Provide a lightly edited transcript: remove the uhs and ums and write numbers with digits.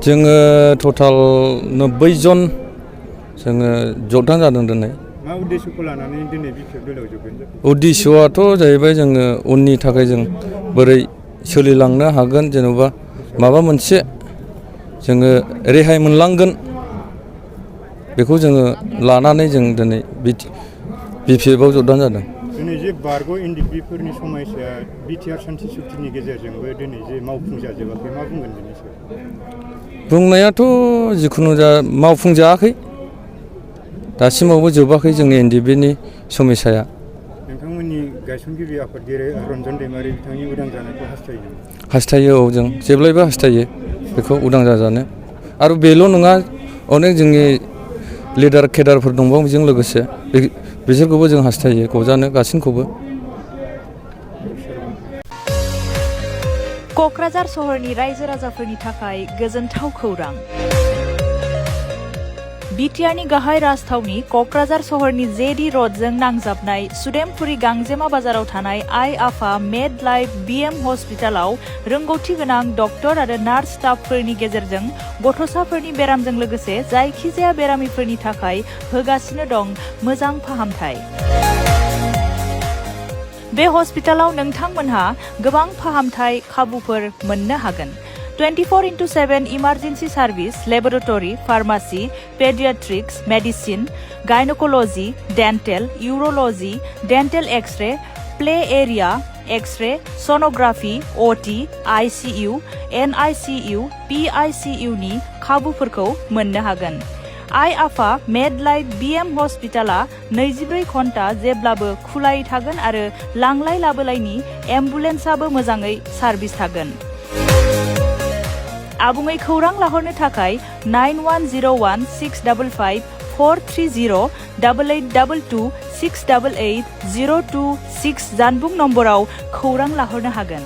जोङो टटाल 90 जन जोङो जगदान जादों दिनै। मा उद्देश्यखौ लानानै दिनै BPL आव जगदान जाखो? उद्देश्यआथ' जाहैबाय जोङो उननि थाखाय जों बोरै सोलिलांनो हागोन जेनेबा माबा मोनसे जोङो रेहाय मोनलांगोन बेखौ जोङो लानानै जों दिनै BPL आव जगदान जादों। दिनै जे रग'NDFB फोरनि समयसाया बिटिआर सान्थि सुक्तिनि गेजेरजोंबो दिनै जे मावफुंजाजोबाखै मा बुंगोन बेनि सायाव? बुंनायाथ' जिखुनु जा मावफुंजायाखै दासिमावबो जोबाखै जोंनि NDFB समयसाया। नोंथांमोननि गायसनगिरि आफादगिरि रन्जन दैमारि बिथांनि उदां जानायखौ हास्थायो? हास्थायो औ, जों जेब्लायबो हास्थायो बेखौ उदां जाजानो। आरो बेल' नङा, अनेक जोंनि लिडार केडारफोर दंबावो बेजों लोगोसे बिसोरखौबो जों हास्थायो गजानो गासिनखौबो। क'क्राझार सहरनि रायजो राजाफोरनि थाखाय गोजोनथाव खौरां। बिटिआरनि गाहाय राजथावनि क'क्राझार सहरनि जेडी र'डजों नांजाबनाय सुदेमपुरी गांजेमा बाजाराव थानाय आइ आफा मेड लाइफ BM हस्पिटालाव रोंगौथि गोनां डक्टर आरो नार्स स्टाफफोरनि गेजेरजों गथ'साफोरनि बेरामजों लोगोसे जायखिजाया बेरामिफोरनि थाखाय होगासिनो दं मोजां फाहामथाय। बे हस्पिटालाव नोंथांमोनहा गोबां फाहामथाय खाबुफोर मोननो हागोन। 24/7 emergency service, laboratory, pharmacy, paediatrics, medicine, gynaecology, dental, urology, dental x-ray, play area, x-ray, sonography, OT, ICU, NICU, PICU नि खाबुफोरखौ मोननो हागोन। आइ आफा मेड लाइफ BM हस्पिटाला 24 घन्टा जेब्लाबो खुलायै थागोन आरो लांलाय लाबोलायनि एम्बुलेन्सआबो मोजाङै सार्भिस थागोन। आबुङै खौरां लाहरनो थाखाय 9101-655-430 8822-688-026 जानबुं नम्बराव खौरां लाहरनो हागोन।